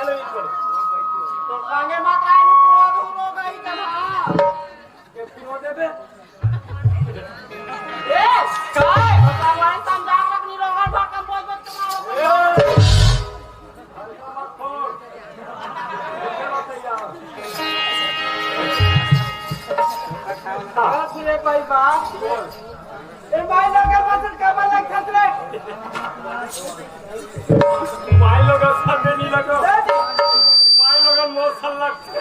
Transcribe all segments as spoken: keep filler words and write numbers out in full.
तो मांगे मत आए, पूरा दूर हो गई तना। ये पूरा दे दे। ए, काय? भगवान तम जान लग नहीं रहा, हर बार कम बोल मत तुम्हारा। बाप रे भाई बाप। ए भाई, लोग का मदद का मदद खतरे। माई लोग सामने नहीं लगा। माई लोग मौसम लगते।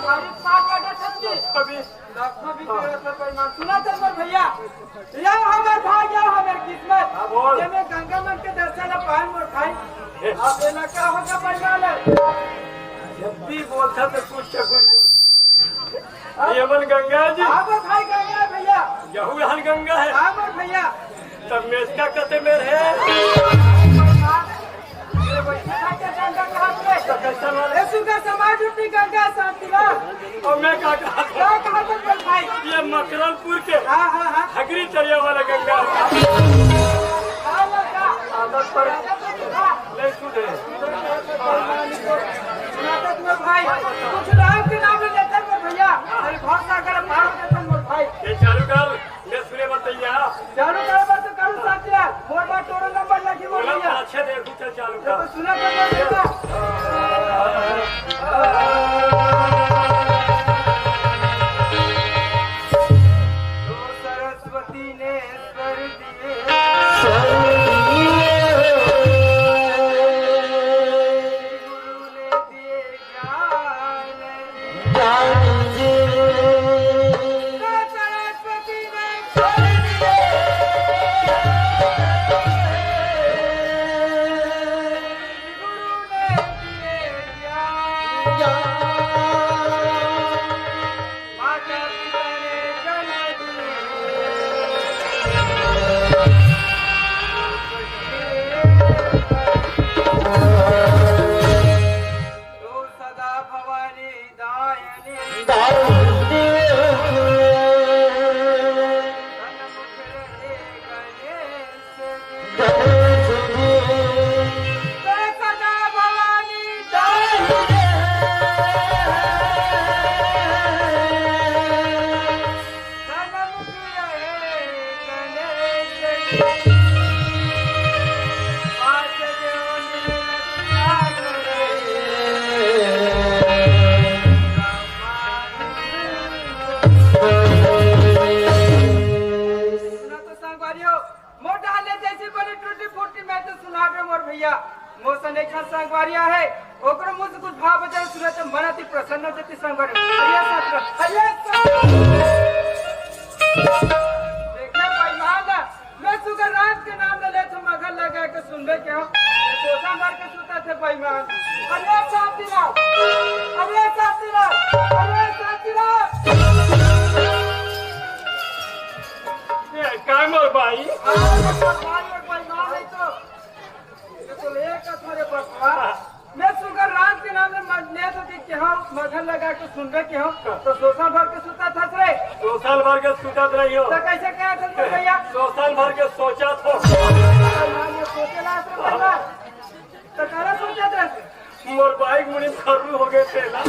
भारी पाक लगा छत्ती। अभी लखनऊ भी गया था भाई, मान सुना था मेरे भैया। या हमर भाग, या हमर किस्मत। हाँ, बोल। ये मैं गंगा मन के दर्शन ला पान मोर भाई। ए। अब ये ना क्या होगा परिवार? जब भी बोलता तो कुछ ना कुछ। ये मन गंगा जी। हाँ, मोर भाई गंगा है भैया। यहू रहन गंगा है। हाँ, मोर भैया। तब मेसका कते मेर है? ये वैसे खाके गंगा कहाँ पे? तो कैसा वाला? ये सुगा समाज उठनी गंगा शांति ना। और मैं का कहा था? क्या कहा था मेरे भाई? ये मकरनपुर के हाँ, हाँ, हाँ। हगरी चरिया वाला गंगा। हाँ, लड़का। आदत पर हाँ। ले सुधे। सुना तो तुम्हें भाई, कुछ राम के नाम ले लेते हैं भैया। अरे भाग सागर पार हो जाते हैं भाई। ये चालू कर, ले सुने बताइए। चालू कर, बात तो करूँ साथिया। मोर बात तोरो नंबर लगी बोल बोला भैया। अच्छे दे, तू चल चालू ये कर। तो सुना तो बोल भैया। तो सरस्वती ने स्वर दिए, गुरु ने दिए ज्ञान। सरस्वती ने स्वर दिए, गुरु ने दिए ज्ञान। माता पिता ने जन्म दिए। तो सदा भवानी दायिनी। सन्मुख रहे गणेश जी। तो सदा भवानी दायिनी। सन्मुख रहे गणेश जी। पाँच देव मिलन सागर। सुना तो संगवारी हो, मोर डाले जैसी बनी टूटी फूटी, मैं तो सुना दे मोर भैया। मोर संग एक ठन संगवारी आहे, ओकरो मुंह से कुछ भाव बचन सुने तो मन अति प्रसन्न हो जाती संगवारी। हरिया सत्र, हरिया सत्र। देखे भाई मान ला, मैं सुगर रात के नाम ले लेथों, मगन लगा के सुनबे के हो। ये सोचा मार के सुता थे बेईमान। अरे शांतिलाल, अरे शांतिलाल, अरे शांतिलाल। ए, काय मोर भाई? अरे मोर भाई, मोर बेईमान है तो। ये तो ले का थारे बसवा। मैं सुगर रात के नाम में मजने तो देख के हाँ, मगन लगा के सुनबे के हाँ, तो सोसा भर के सुता था रे। सोसा भर के सुता रही हो। तो कैसे कहा था तो भैया? सोसा भर के सोचा था। ये सोचे ला था भैया। तो करा सोचा था? मोर बाइक मुड़ी खर्रू हो गए थे ना।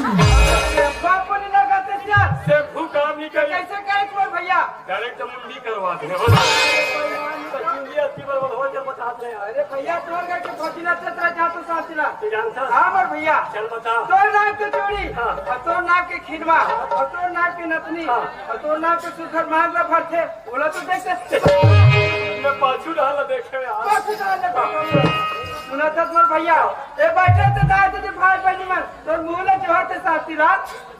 बाप को नहीं लगा था क्या? से भूख काम नहीं तो करी। कैसे कहे तुम्हारे भैया? डायरेक्ट मुंडी करवा दे। तो चुंगी अति बराबर हो जब बता रहे हैं। अरे भैया, तोर घर के फजीलत से तेरा जा तो साथ चला। तू जानता? हाँ, मोर भैया। चल बता। तोर नाक के चूड़ी, हाँ। और तोर नाक के खिनवा, और तोर नाक के नथनी, हाँ। और तोर नाक के सुथर मांग ला भरथे, बोला तो देख। मैं पाछू डाल देखे यार। पाछू डाल दे बाबा। सुना था तुम्हारे भैया, ए बैठे तो दाई दीदी भाई बहनी मन, तोर मुंह ले जोहर ते साथ चला।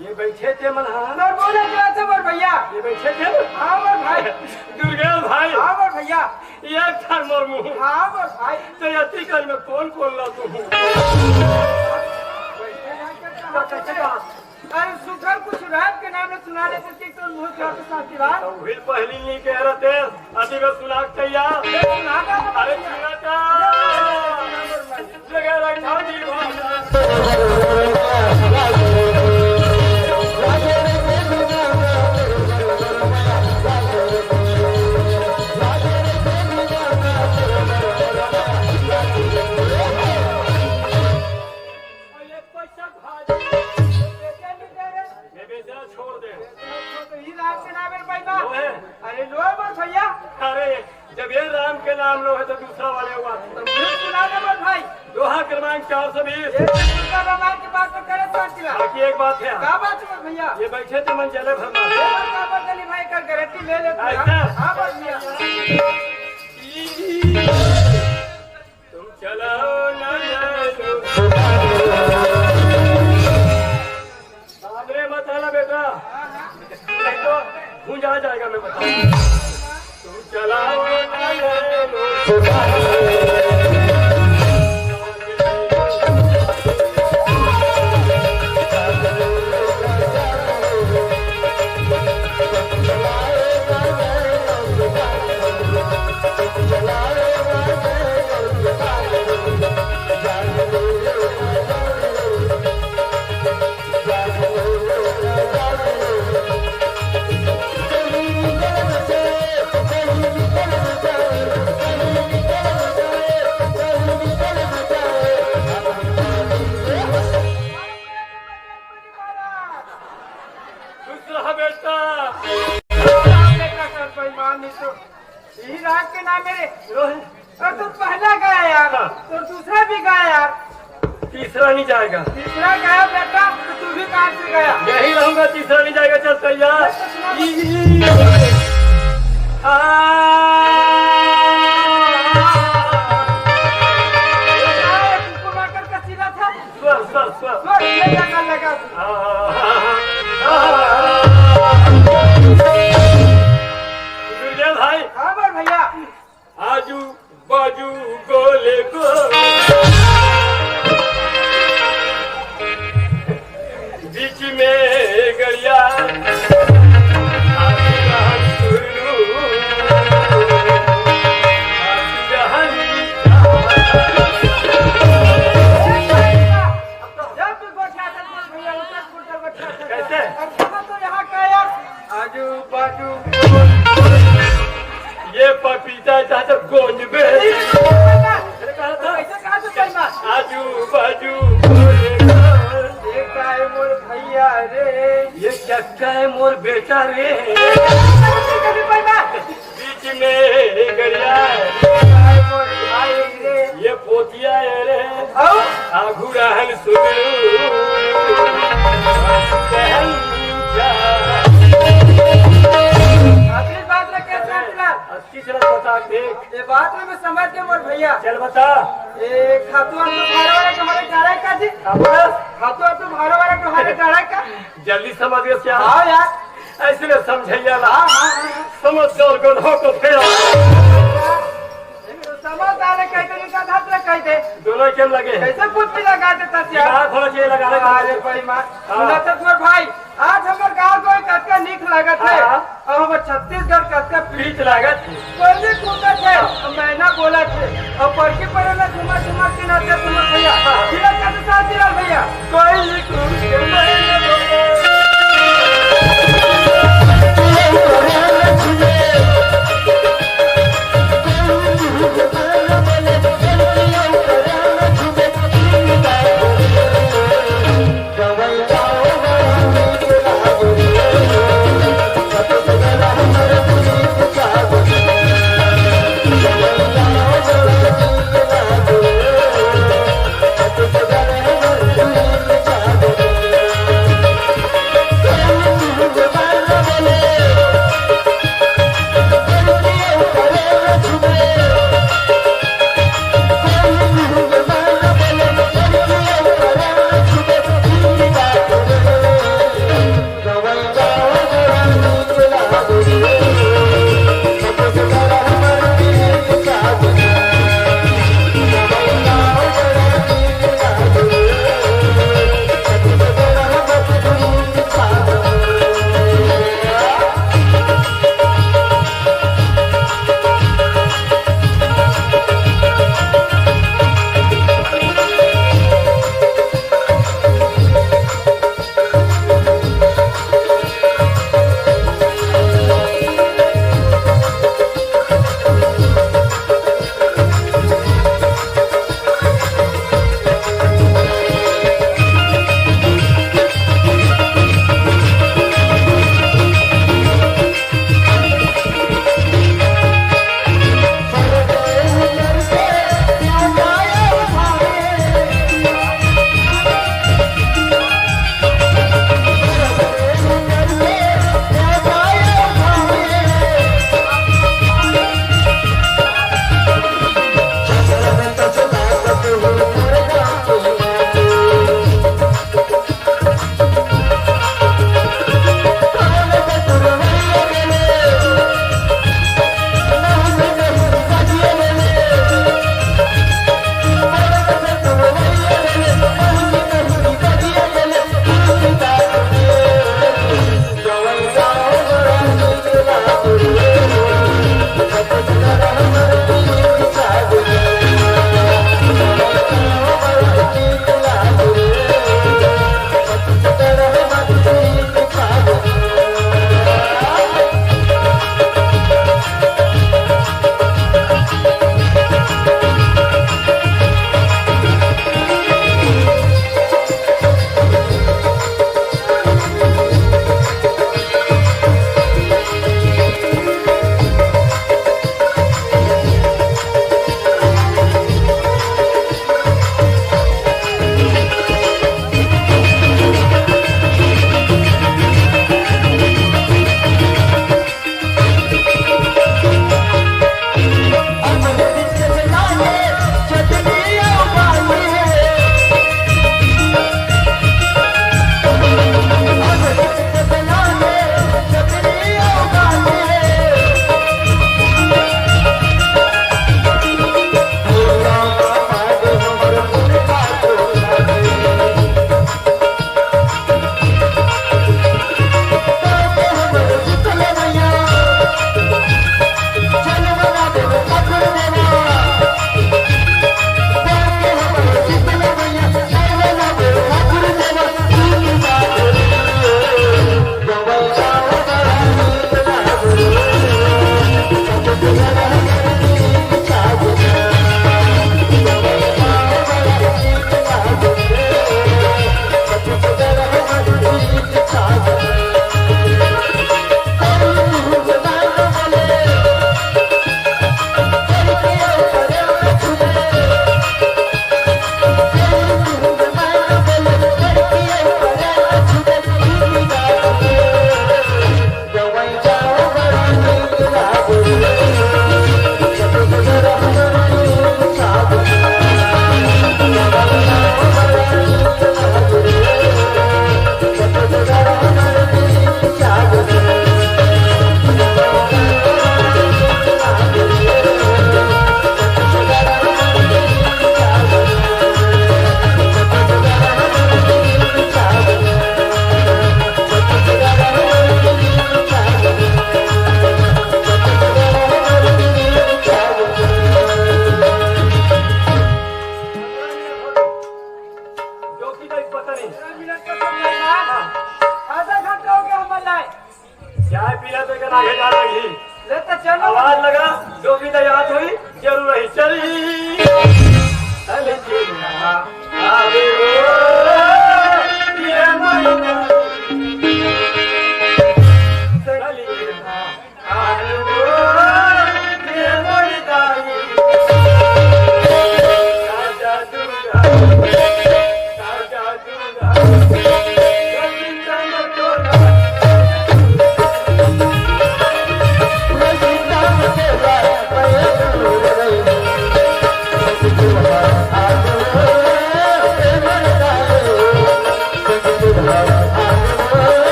ये बैठे थे मन, हाँ। तोर मुंह ले जोहर ते मोर भैया। ये बैठे थे ना? हाँ, मोर भाई। दुर्गेश भाई। हाँ, मोर भैया। एक ठन मोर मुंह। हाँ, मोर भाई। तो अति कर में कौन कौन ला तू? तो कैसे बात? अरे सुथर कुछ रात के नाम में सुना लेते कि तो मुंह का तो शांति बात। तो वही पहली नहीं कह रहे थे, अति में सुना के तैयार। अरे सुना था तो अरे भैया। सुना था। चार सौ बीस। ये कुत्ता बाबा की बात तो करे शांतिलाल। बाकी एक बात है। का बात है भैया? ये बैठे थे मन चले भरना। ये बात का बात चली भाई, कर गारंटी ले लेते हैं। अच्छा। हाँ, बस भैया। तुम चलाओ ना, ना, ना। सामने मत आना बेटा, नहीं तो भूंजा जाएगा, मैं बता। तुम चलाओ ना, ना, ना। खुश रहा बेटा। बेटा का बेईमान नहीं तो यही राज के नाम मेरे। और तू पहला गया यार, हाँ। तो दूसरा भी गया यार। तीसरा नहीं जाएगा। तीसरा गया बेटा, तो तू भी काट से गया। यही रहूंगा, तीसरा नहीं जाएगा। चल तैयार। ये तो सुना। ई, ई, आ, आ, आ, आ, आ। कुकुर मार कर कसीदा था। स्वर, स्वर, स्वर। स्वर, ये लगा, लगा। आ, आ, आ, आ, आ। दुर्जय भाई। हाँ, बोल भैया। आजू बाजू गोले गोल, बीच में गड़िया। कैसे? अब कहाँ तो यहाँ का यार? आजू बाजू ये पपीता चाचा गोंज बे। कैसे कहा था? कैसे कहा था सलमान? आजू बाजू। ये काय मोर भैया रे। ये क्या काय मोर बेटा रे। कभी भाई बात। बीच में गड़िया। काय मोर भाई रे। ये पोतिया है रे। आओ। आगू रहल सुनू। कहल जा। आखिरी बात ला कैसे आखिरी? अच्छी तरह बता देख। ये बात में मैं समझ गया मोर भैया। चल बता। ए, खातू आप तो भाड़ा वाला तुम्हारे जा रहा है का जी? का बोला? खातू आप तो भाड़ा वाला तुम्हारे जा रहा है का? जल्दी समझ गया क्या? हाँ यार। ऐसे में समझैया ला। हाँ, हाँ, हाँ, हाँ। समझ गल गल हो तो फेर। समझ डाले कहते नहीं का धात रे कहते। दोनों के लगे। कैसे बुद्धि लगा देता सिया? दिमाग होना चाहिए लगा ले। अरे बेईमान। हाँ। सुना तो तुम्हारे भाई, आज हमर गाँव कोई कतका नीक लागत हे, हाँ। अउ हमर छत्तीसगढ़ कतका प्रीत लागत हे। कोयली कूदत हे, अउ मैना बोलत हे, अउ पड़की परेला झुमा झुमा के नाचत हे भैया। हाँ। जिला का तो साथ जिला भैया। कोयली कूदत हे, मैना बोलत हे।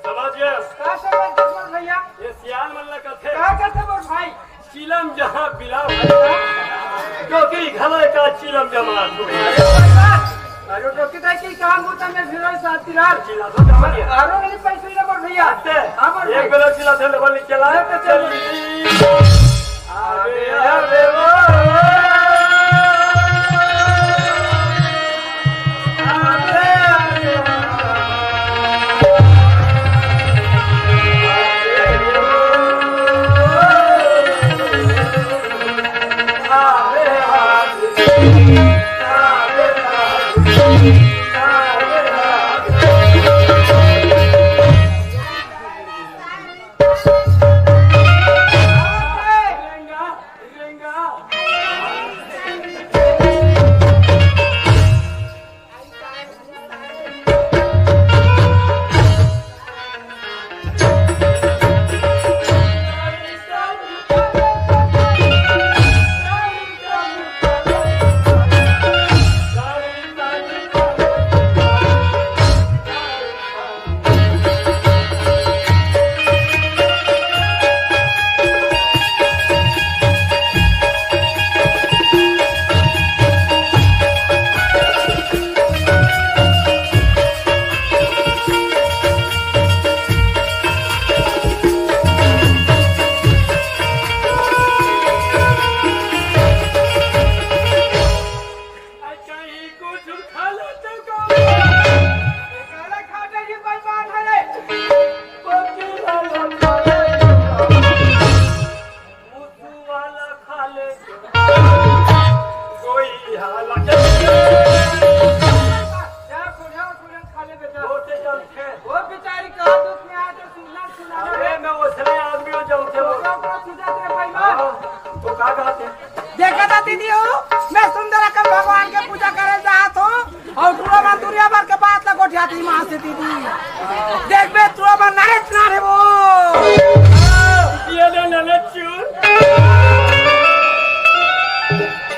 समझ गया? का समझ गया मोर भैया? ये सियान मन ला कथे। का कथे मोर भाई? चिलम जहाँ बिलाव है, डोकरी घलो का चिलम जमा। अरे डोकरी दाई के काम होता मैं फिर साथ तिलार। चिल्ला दो, जमा दिया। आरो नहीं पैसे ना मोर भैया। अरे, हाँ मोर एक भाई। बेला चिल्ला थे, लेवल नहीं चला। चल। अरे, अरे, वो। कहीं कुछ खा लेते का? काला खा जाइए, बेईमान है रे। पति वाला खा ले, मुसु वाला खा ले, कोई हाल क्या? बुढ़ा, बुढ़ा खा ले बेटा। वो तो जमथे। वो बेचारी का दुख में आके सुनना, सुनाना अरे, है। मैं उसने आदमी हूँ, जमथे वो। तो ओकरा सुधा दे बेईमान। हाँ, तो का कहते? देखा था दीदी हो, मैं सुंदर अकल भगवान के पूजा करे जात हूँ और टूरा मन दुनिया भर के बात ला गोठियात ही माँ से दीदी। देख बे टूरा मन नारे नारे वो। ये ले ननद चूर।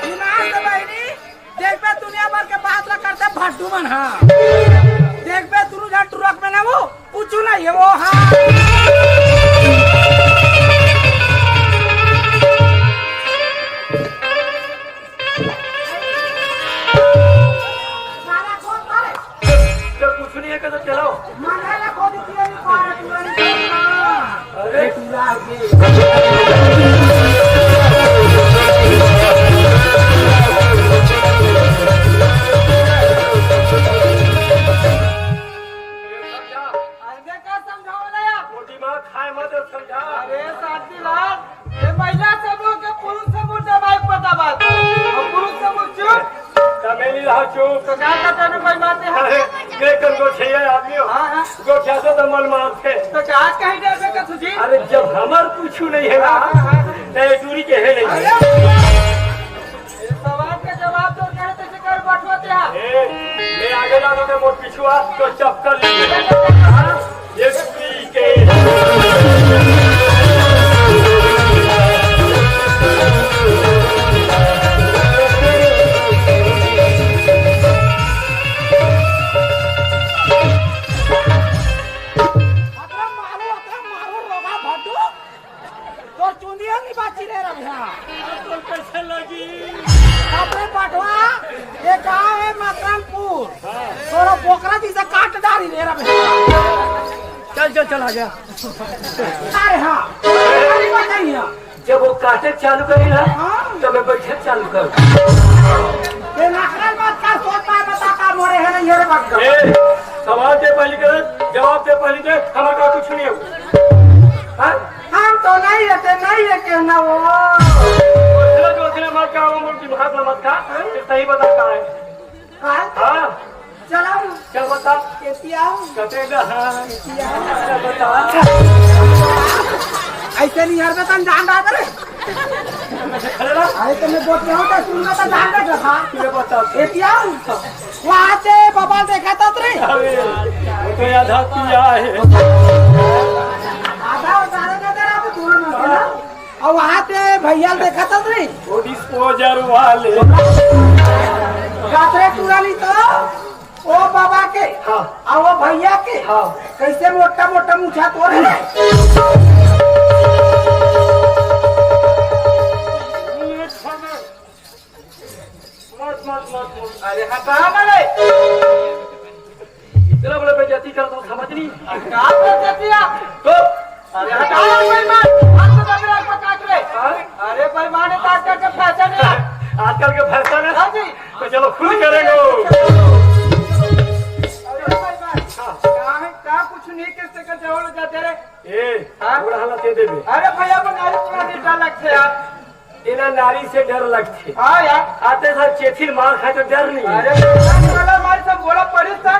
दिमाग से बहिनी, देख बे दुनिया भर के बात ला करते भट्टू मन हा। देख बे दुनू झन टुरक में ना वो कुछ नहीं है वो, हाँ। साला कौन मारे? जब कुछ नहीं है, तो चलाओ। मांझा ला खोद दिया, नहीं पारा तुरंत। अरे, अरे, का समझावला यार? वो दिमाग खाए मत समझा। अरे, शांतिलाल, ये महिला समूह के पुरुष समूह जमाए पता बात। और पुरुष समूह चुप। तमेली रहा चुप। तो का कहते हैं भाई बातें हैं? अरे, मैं कम गोठिया आदमी हूँ। हाँ, हाँ। गोठिया से तो मन मारते। तो का आज कहीं डर बेटा तुझी? अरे, जब हमार पूछू नहीं है ना, हाँ, हाँ, हाँ। तो ये दूरी के है नहीं। अरे, ये सवाल का जवाब तो कहे तो शिकार बठवा ते हा। ए, मैं आगे जानो तो मोर पिछुआ तो चक्कर ले। ये दूरी के। अतरा मारो, अतरा मारो, रोगा भड्डू। तोर चुंदिया नहीं बाची रे रबिया। तोर कैसे लगी? अपने पटवा, एक चल, चल आ गया। अरे हाँ, अरे बताइए। जब वो काटे चालू करी ना, हाँ। तो मैं बैठे चालू कर। ये नखरा बात का सोचता है, बता का मोरे है ना, ये रे बात का। ए, सवाल दे पहली कर, जवाब दे पहली दे, हमारे का कुछ नहीं है। हाँ? हम तो नहीं रहते, नहीं है कहना वो। दूसरा जो असली मत का, वो मुर्गी भाग मत का, हाँ? सही बता का है। हाँ? हाँ। चलो। क्या बता? एतिया। कटेगा, हाँ। एतिया। क्या बता? ऐसे नहीं यार, मैं तन जान रहा था रे। खड़े रहो। अरे तो मैं बोल रहा हूँ, तो सुन रहा था, जान रहा था। ये बता। एतिया। वहाँ से बाबा देखा था रे। अरे, वो तो आधा पिया है। आधा उतारे का तेरा तो दूर में था ना। अउ वहाँ ते भैया ल देखत हस रे? वो डिस्पोजर वाले। गातरे टूरा नहीं तो ओ बाबा के, हाँ। अउ ओ भैया के, हाँ। कैसे मोटा मोटा मुछा तोरे। मत, मत, मत, मत। अरे हटा ना रे। इतना बड़ा बेइज्जती कर दो, समझ नहीं। का बेइज्जती है? तो अरे हटा ना बेईमान, हाथ से दबरा को काट रे। हाँ? अरे बेईमान है, आजकल का फैशन है। आजकल का फैशन है? हाँ जी। तो चलो खुद करेंगे। अरे बेईमान, हाँ। का है, का कुछ नहीं कर सकते, जाओ लो जाते रे। ए, हाँ? बूढ़ा हालत दे दे। अरे भैया, वो नारी पूरा नहीं डर लगते यार। एला नारी से डर लगथे। हाँ यार। आते साथ चेथिल मार खाए तो डर नहीं। अरे, वाला मार सब बोला पड़ी था।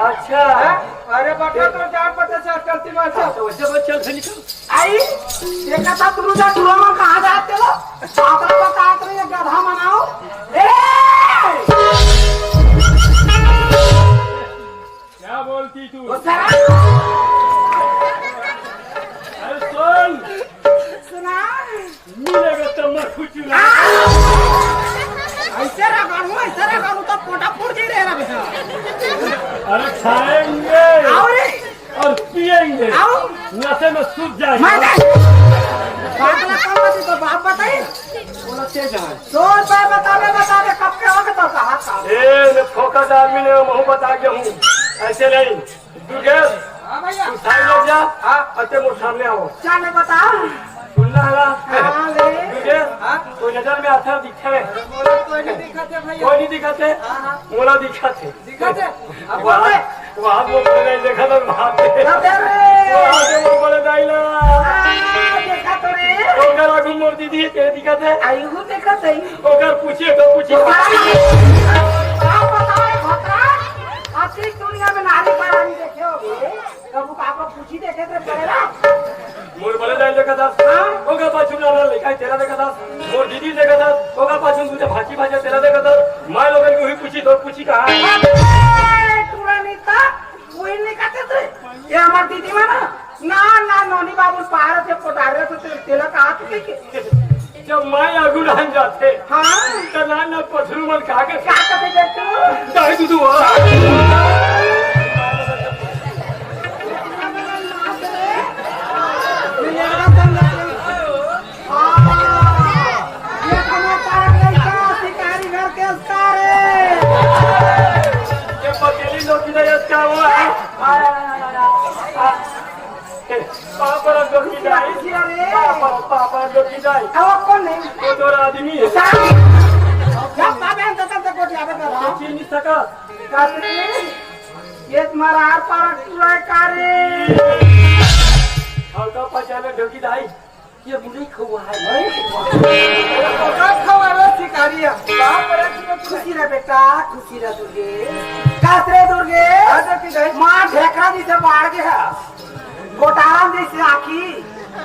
अच्छा। हाँ? अरे, बता तो जान पता से करती मार से। हाँ, तो वैसे बस चल से निकल। आई, ये कथा तुरु जा, तुरु मन कहाँ जाते लो? पापा बता तो ये गधा मनाओ। ए! क्या बोलती तू? वो सारा अरे सुन, सुना। मिलेगा तब मैं खुशी ना। ऐसे रगड़ू, ऐसे रगड़ू तो पोटा फूट जाई रे रबे। अरे खाएंगे और रे। और पिएंगे। आओ। नशे में सूझ जाएंगे। मैं नहीं। बाप ना कौन बची तो बाप बताई। बोला तेज है। सौ रुपए बतावे, बतावे, कब के वक्त तो कहा था। ए, मैं फोकट आदमी नहीं हूँ, मैं बता गया हूँ। ऐसे नहीं। दुर्गेश, हाँ भैया। तू साइड लग जा, हाँ। और ते मोर सामने आओ। क्या मैं बता? सुनना है ना? हाँ, ले। दुर्गेश, हाँ। कोई नजर में आता दिखे? अरे, मोला कोई नहीं दिखते भैया। कोई नहीं दिखते? हाँ, हाँ। मोला दिखते। दिखते? अब वहाँ, बोल दे। वहाँ वो बड़े दाई देखा था, वहाँ पे। क्या कर रहे? वहाँ पे वो बड़े दाई ला। हाँ, देखा तो रे। ओकर आगू मोर दीदी के दिखते? आई हूँ देखते ही। ओकर पूछिए तो पूछिए। भाई, आप बताओ, भतरा, असली दुनिया में नारी पारा नहीं देखे होगे। कबू काको पूछी देखे थे पहला। मोर बड़े दाई देखा था, हाँ? ओकर पाछू नाना लइका तेला देखा था, मोर दीदी देखा था, ओकर पाछू दूजे भांची भांचा तेला देखा था, माय लोगन के हुई पूछी, तोर पूछी कहाँ है? अबे, टूरा नहीं था, कोई नहीं कहते थे। ये हमार दीदी माना? ना, ना, नोनी बाबू पार थे, पोटारे थे, ते-, तेला कहा तू देखे? जब माय आगू रहन जाथे, हाँ। त ना ना पथरू मन का के का कथे जब तू? दाई तू तू हो। हाँ। ये तो मैं पार नहीं था, शिकारी घर के उस्ताद है। ये पतीली लोग की वजह से क्या हुआ? पापा डोकी दाई। पापा, पापा डोकी दाई। अब कौन नहीं? वो तो आदमी है। जब पापा हम तो तब तक कोठी आवे कर रहा। चीन नहीं सका। कात्री, ये तुम्हारा आर पार टूरा है कारे। और तो पहचाने डोकी दाई। ये बुढ़ी खौवा है। बहुत खौवा है, शिकारी है। बाप रे, खुशी रह बेटा, खुशी रह दुर्गे। कासरे दुर्गे। हाँ, डोकी दाई। माँ ढेकरा जी से बाढ़ गया। गोटारन जैसे आँखी,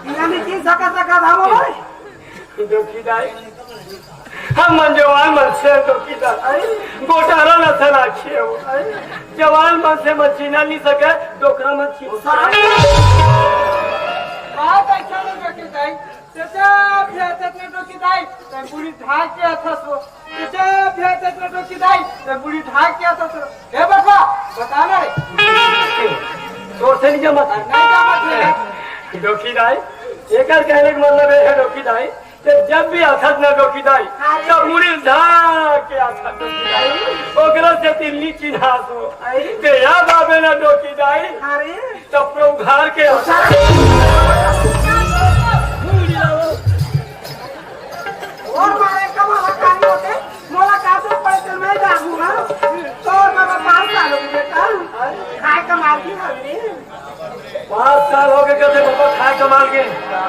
इन्हें नहीं चिन सकत रखा था वो भाई। डोकी दाई, हम मन जवान मन से डोकी दाई, गोटारन असन आँखी हो, जवान मन से मन चिन्हा नहीं सके, डोकरा मन चिन्हा। बात अच्छा नहीं डोकी दाई, तेजा भ्याचत ने डोकी दाई, ते बुढ़ी ढाक के अथस वो। तेजा भ्याचत ने डोकी दाई, ते बुढ़ी ढाक के अथस वो। ए बकवा, बता ना रे। तोर से नहीं जमत। नहीं जमत है। डोकी दाई, एकर कहने का मतलब ये है डोकी दाई, कि जब भी आथत ना डोकी दाई, हाँ। तब मुड़ी ढाक के आथत डोकी दाई। ओकरा तिल्ली चिन्हासो। अरे। ते याद आबे ना डोकी दाई। अरे। त पूरा उघार के। और मारे कमाला कहानी होते, मोला का से पड़े तो मैं जाऊंगा। तो और मारा पाँच साल हो गए बेटा। खाए कमाल की हमने। पाँच साल हो गए कहते पापा खाए कमाल के।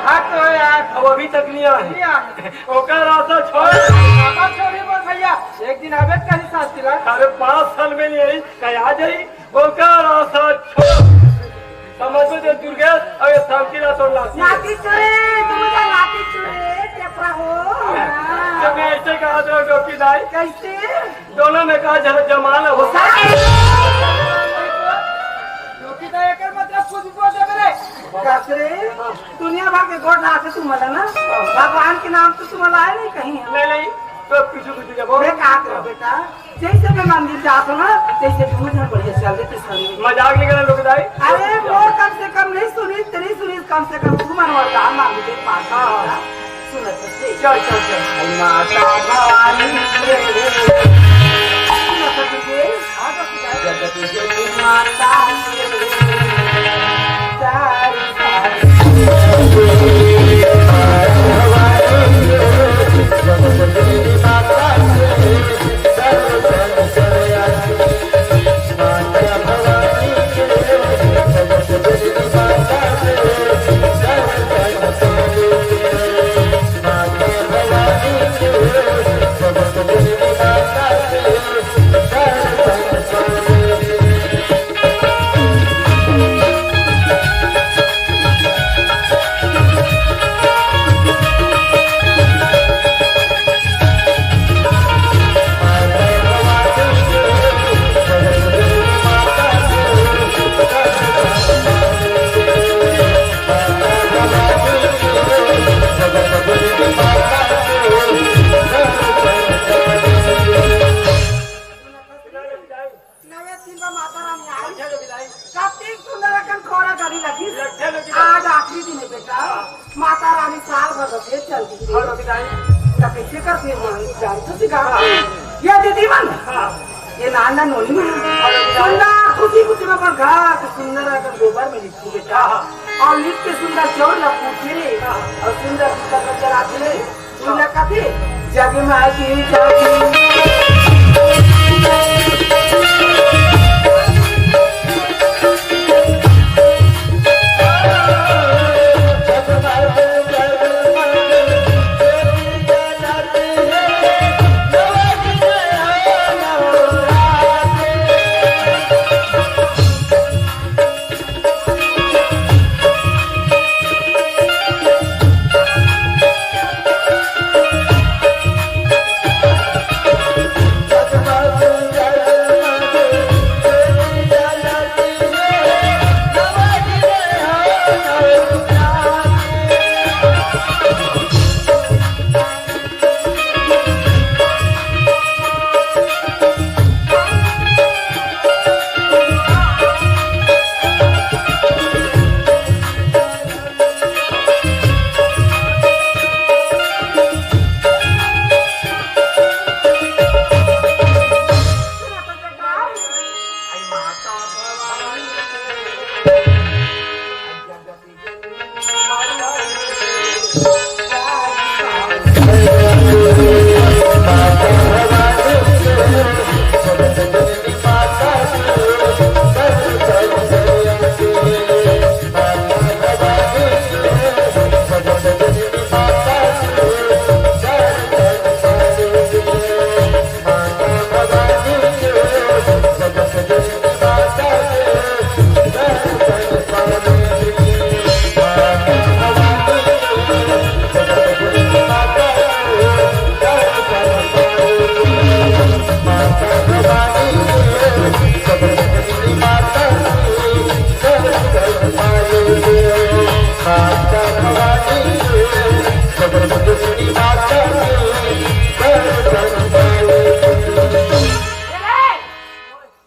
हाँ तो यार। अब अभी तक नहीं आए। नहीं आए। ओकर आशा छोड़। पापा छोड़ी बोल भैया, एक दिन आबे कहीं साथ दिला। अरे पाँच साल में नहीं आई, कहीं आ जाई। ओकर आशा छोड़। समझ में दे दुर्गेश, अब ये शांति ला तोड़ लाती। नाती चुरे, तुम तो नाती चुरे, टेपरा हो। जब मैं ऐसे कहा तो डोकी दाई। कैसे? दोनों में का झलक जमाल हो। डोकी दाई एकर मतलब कुछ बोल दे मेरे। कसरे, दुनिया भर के गोठ हाथ से तुम ना। भगवान के नाम तो तुम लाए नहीं कहीं। नहीं, नहीं, तो पीछे पीछे जब मैं कहा था बेटा, जैसे मैं मंदिर जात हूँ ना, तैसे दूर में बढ़िया चल देते स्वामी। मजाक नहीं करना लोग दाई। अरे वो कम से कम नहीं सुनी, तेरी सुनी कम से कम तू मन वरदान मांग दे पास। हाँ, हाँ। सुनत से। चल, चल, चल। माता भवानी के। सुनत से। जगत जननी माता के। सारी नवे दिन में माता रानी आई। अच्छा, जो बिदाई। कतिक सुंदर अकन खोरा गरी लगी। अच्छा, जो बिदाई। आज आखिरी दिन है बेटा। माता रानी साल भर बसे चल दी। हाँ, जो बिदाई। त कैसे कर फिर मन जान तो सिखा। हाँ। ये दीदी मन। हाँ। ये नाना नोनी मन। हाँ, जो बिदाई। सुंदर खुशी खुशी में अपन घर के सुंदर अकन गोबर में लिपती बेटा। हाँ, हाँ। और लिप के सुंदर चौर ला पूछे रे। हाँ। और सुंदर सुंदर नजर आती है। उनका कथी? जगमगी जगी।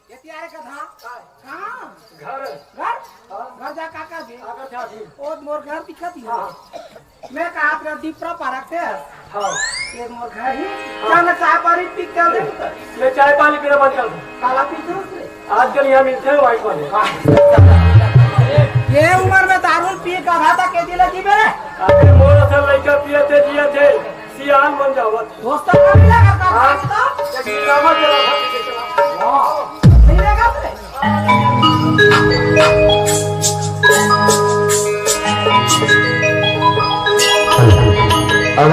ये तियारे का था? कहाँ? घर। घर? हाँ। घर जा का कर दे? का कर दे? ओ मोर घर दिखत ही। हाँ। मैं कहा तेरा दीपरा पारक से। हाँ। ये मोर घर ही, चल ना चाय पानी पी के चल दे। मैं चाय पानी पीना बंद कर दूं। काला पीथस रे। आजकल यहाँ मिलते हैं वाइट वाले। ये उम्र में दारू पी के आधा तक के दिला जी मेरे। अरे मोर असल लइका पिए थे, जिए थे, सियान बन जावत। दोस्त का भी लगा था, हाँ। तो? एक ड्रामा चला था, पीछे चला। वाह। नहीं लगा थे? अब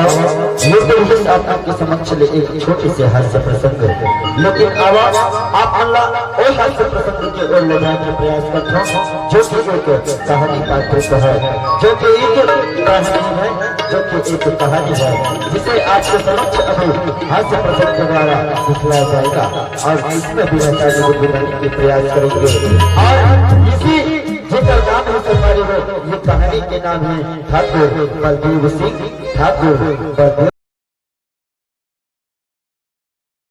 ये तो विशेष आप आपके समक्ष ले एक छोटे से हास्य प्रसंग, लेकिन अब आप मन ला ओ हास्य प्रसंग के ओर ले जाए के प्रयास करत हूँ, जो कि एक कहानी पात्र का है, जो कि एक कहानी है, जो कि एक कहानी है, जिसे आपके समक्ष अभी हास्य प्रसंग के द्वारा दिखलाया जाएगा। और इसमें भी रहता है जो कि बनाने के प्रयास करेंगे। और इसी जेकर नाम है संगवारी हो, ये कहानी के नाम है ठाकुर बलदेव सिंह, ठाकुर बलदेव